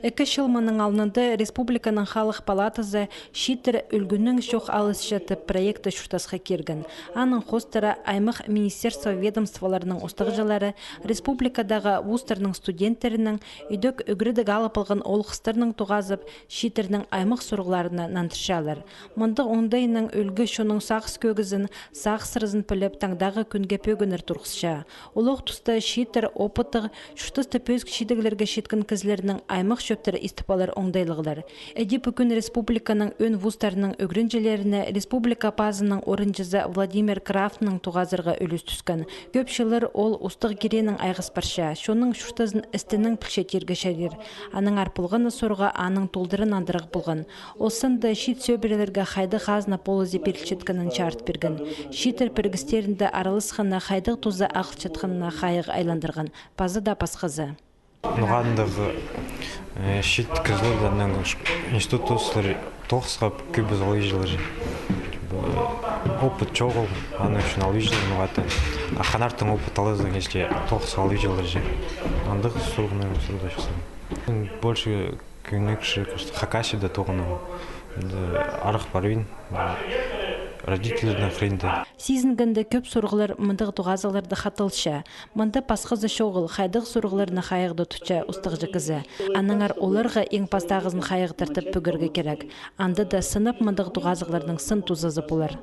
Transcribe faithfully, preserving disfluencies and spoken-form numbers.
Ікі чыл мының алнында республиканың Халых палатазы «Чииттер ӱлгӱнең чох алысча» тіп проекті чуртасха кирген. Аның хоостыра аймах министерство ведомстволарының устағҷылары республикадағы вузтарның студенттерінең, идӧк ӱгредіг алып алған олғыстарнаң тоғазып, чииттернің аймах сурығларына нандырчалар. Мындағ оңдайнаң ӱлгӱ чонның сағыс кӧгізін, сағыс сырызын піліп, таңдағы кӱнге пӧгіннер турғысча. Олох туста чииттер опыттығ, чуртаста пӧзік чидіглерге читкен кізілернің аймах чӧптер истіп алар оңдайлығлар. Іди пӱкӱн республиканың ӧӧн вузтарының ӱгренҷілеріне республика пазының орынҷызы Владимир Крафтнаң тоғазарға ӱлӱс тӱскен. Кӧп чыллар ол устағ киренең айғас парча, чонның чуртазын істінең пілче тирге чарир. Аннаңар полған на сурығ аның толдыра нандырығ полған. Ол санда чиит сӧбірелерге хайдағ хазна полызы пирілчеткенін чарыт пирген. Чииттер пірігістерінде араласханына хайдағ туза ағылчатханына хайығ айландырған. Паза даа пасхазы. Ноға андағ, э, чиит кізілерді анаң институт тоғысхабыс, кӧбізі алҷылар. Опыт чоғыл, аның ӱчӱн алҷылар ноға-да. А ханартын опыт алазың, если тоғысха алҷылар же. Андағ сурығ, сурығ чахсы. Больше кӧнекші, кажется, Хакасияда тоғынғам. Арах парбин, родительлернің хыринда. Сизінгенде, кӧп сурығлар мындағ тоғазығларда хаталча. Мында пасхазы чоғыл, хайдағ сурығларны хайығда тутча устағҷы кізі. Аннаңар оларға иң пастағызын хайығ тартып пӧгерге кирек. Анда даа сынап мындағ тоғазығларның сын тузазы полар.